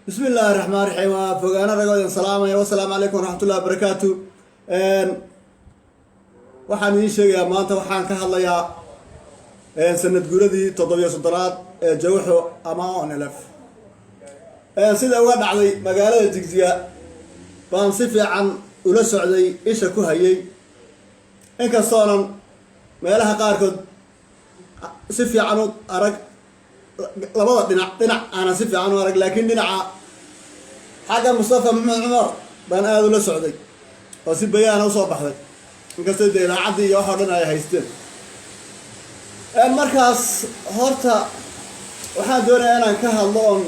Bismi illaahi raxmaan raxiim. Waa fogaano ragoodan salaamaya. Wasalaamu calaykum waraxmatullahi wabarakaatu. Waxaan idiin sheegayaa, maanta waxaan ka hadlayaa sanad guuradii 37aad ee Jawxo ama ONLF sida uga dhacday magaalada Jigjiga. Baan si fiican ula socday, isha ku hayay, inkastoonan meelaha qaarkood si fiican u arag, labada dhinac, dhinac aanan si fiican u arag, laakiin dhinaca xagga Mustafa Maxamed Cumar baan aada ula socday oo si bayaana usoo baxday, inkastoo dee idaacaddii iyo wax oo dhan ay haysteen. Markaas horta waxaan doonayaa inaan ka hadlo oon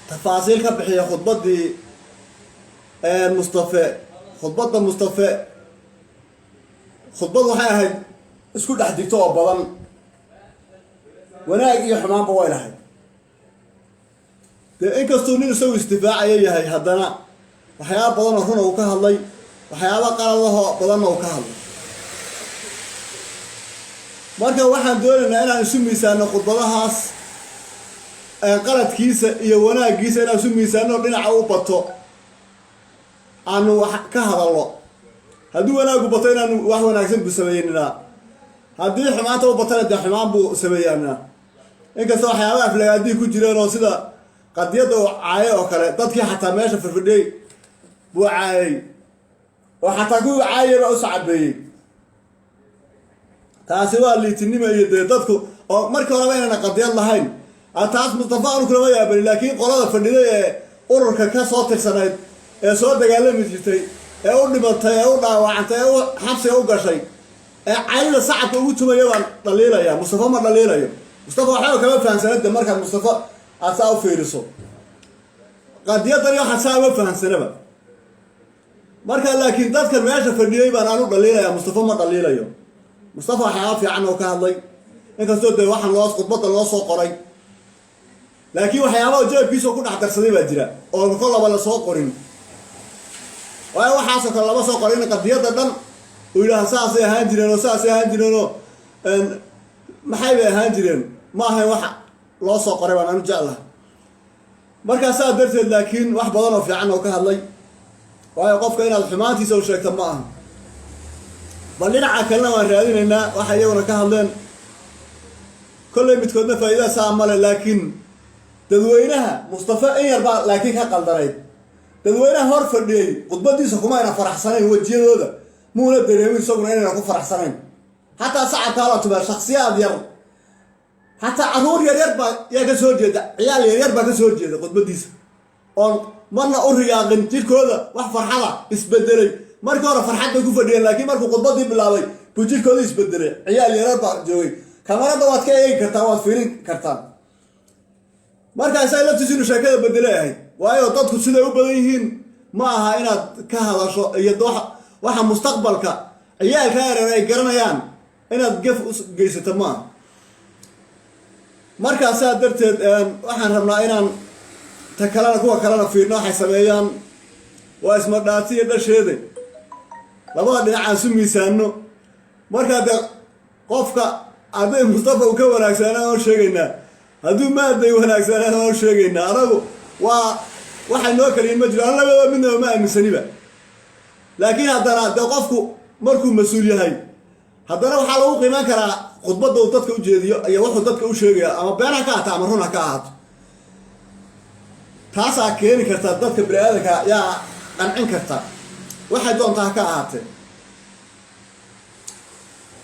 tafaasiil ka bixiyo khudbaddii Mustafe. Khudbadda Mustafe khudbad waxay ahayd isku dhex jirto oo badan, wanaag iyo xumaanba way lahayd. Dee inkastuu nin isagu isdifaacaya yahay, haddana waxyaaba badan oo runa uu ka hadlay, waxyaaba qaladahoo badanna uu ka hadlay. Marka waxaan doonaynaa inaan isu miisaano khudbadahaas, qaladkiisa iyo wanaaggiisa inaan isu miisaano, dhinaca u bato aanu wax ka hadalno. Haddii wanaagu bato, inaanu wax wanaagsan buu sameeyeynaa; haddii xumaanta u batana, dee xumaan buu sameeyaanaa. Inkastoo waxyaaba aflagaadii ku jireen oo sida qadiyadda uu caayay oo kale, dadkii xataa meesha firfidhiyey buu caayay oo xataa kuwii caayay baa u sacabeeyey. Taasi waa liitinimo iyo dee dadku oo markii horeba inayna qadiyad lahayn. Taas Mustafa anu kulama yaabani, laakiin qolada fadhiday ee ururka ka soo tirsanayd, ee soo dagaalami jirtay, ee u dhimatay, ee u dhaawacantay, ee u xabsiga u gashay, ee caynida sacabka ugu tumaya baan dhaliilaya. Mustafa ma dhaliilayo. Mustafa waxba kama fahamsana. De markaad Mustafa aad saa u fiiriso, qadiyadani waxaad saa uma fahamsanaba marka. Laakiin dadkan meesha fadhiyey baan anu dhaliilaya, Mustafa ma dhaliilayo. Mustafa waxyaaba fiican oo ka hadlay, inkastoo dee waxaan loo khudbadda loo soo qoray, laakiin waxyaabaha jeebkiisa ku dhex darsaday baa jira oo kolaba lasoo qorin. Waayo, waxaasoo kale lama soo qorin. Qadiyadda dhan uu yidhaha saasay ahaan jireen oo saasay ahaan jireen oo maxay bay ahaan jireen, ma ahayn wax loo soo qoray baan anu jeclahay. Markaa saa darteed, laakiin wax badan oo fiican oo ka hadlay. Waayo, qofka inaad xumaantiisa u sheegto ma aha. Bal dhinaca kalena waan raadinaynaa waxa iyaguna ka hadleen. Kollay midkoodna faa'iida saa male, laakiin dadweynaha Mustafa in yar baa laakiin ka qaldanayd. Dadweynaha hor fadhiyey khudbadiisa kuma ayna faraxsanayn, wejiyadooda muuna dareemin isaguna inayna ku faraxsanayn. Xataa sacabkaa la tubaa, shaksiyaad yar, xataa carruur yaryar baa yaa ka soo jeeda, ciyaal yaryar baa ka soo jeeda khudbadiisa oon marna u riyaaqin. Jirkooda wax farxada isbedelay. Markii hore farxad bay ku fadhiyeen, laakiin markuu khudbadii bilaabay buu jirkooda isbedelay. Ciyaal yaryar baa joogay. Kamarada waad ka eegi kartaan, waad fiirin kartaan. Markaasaa laftiisu inu sheekada bedelay ahayd. Waayo, dadku siday u badan yihiin ma aha inaad ka hadasho iyo waxa mustaqbalka ciyaalka yaryar ay garanayaan inaad gef u geysato ma aha. Markaasaa darteed waxaan rabnaa inaan ta kalena, kuwa kalena fiirno waxay sameeyaan. Waa ismadhaati iyo dhasheede, labada dhinac aan su miisaano. Markaa dee qofka hadday Mustafa uu ka wanaagsanaa waan sheegaynaa, hadduu maaday wanaagsanaa waan sheegaynaa. Anagu waa waxay noo kaliyin ma jiro. An labadoo midnaba ma aaminsaniba, laakiin haddana dee qofku markuu mas-uul yahay, haddana waxaa lagu qiiman karaa khudbadda uu dadka u jeediyo iyo wuxuu dadka u sheegaya, ama been ha ka ahaato ama run ha ka ahaato. Taasaa keeni karta dadka bini aadanka yaa qancin karta, waxay doontaa ha ka ahaatee.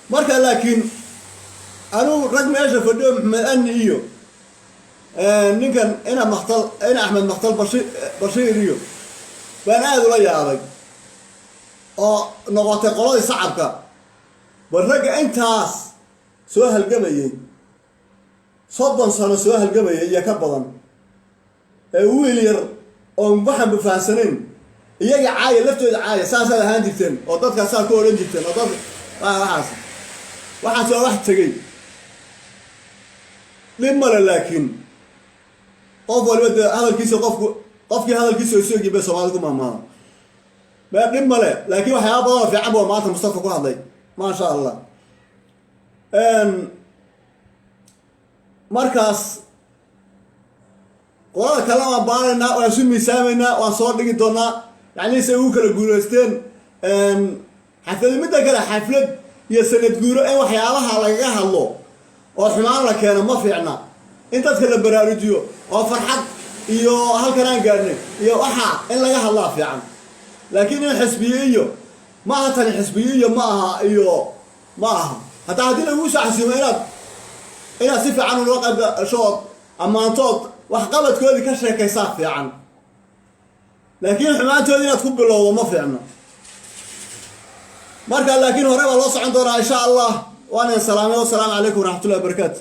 Marka laakiin anugu rag meesha fadhiyo, Maxamed Ani iyo ninkan ina Maktal, ina Axmed Maktal, Bashiir iyo baan aada ula yaabay oo noqotay qoladii sacabka. Bal ragga intaas soo halgamayey, 30 sano soo halgamayay iyo ka badan, ee wiil yar oon waxaanba fahamsanayn iyaga caaya, laftooda caaya, saasaad ahaan jirteen oo dadkaas saa ku odhan jirteen oo dad waxaas waa wax tegey. Dhib male, laakiin qof waliba dee hadalkiisa, qofku qofkii hadalkiisa isoogii bay Soomaalida ku maamaada. Mee, dhib male, laakiin waxyaaba badan oo fiican bu maanta Mustafa ku hadlay, maasha Allah. Markaas Qolada kalena waan baaraynaa, waan isu miisaamaynaa, waan soo dhigi doonaa, yacni say ugu kala guulaysteen xaflad. Midda kale, xaflad iyo sanad guuro in waxyaabaha lagaga hadlo oo xumaan la keeno ma fiicna. In dadka la baraarujiyo oo farxad iyo halkan aan gaadhnay iyo waxaa in laga hadlaa fiican, laakiin in xisbiye iyo ma aha tani, xisbiye iyo ma aha iyo ma aha. Hataa haddii lagu soo xasimo inaad si fiican ula qayb gashood, ammaantood, waxqabadkoodii ka sheekaysaa fiican, laakiin xumaantoodii inaad ku bilowdo ma fiicno. Marka laakiin hore baa loo socon doonaa, insha Allah. Waan idin salaamay. Wasalaamu calaykum waraxmatullahi wabarakaatu.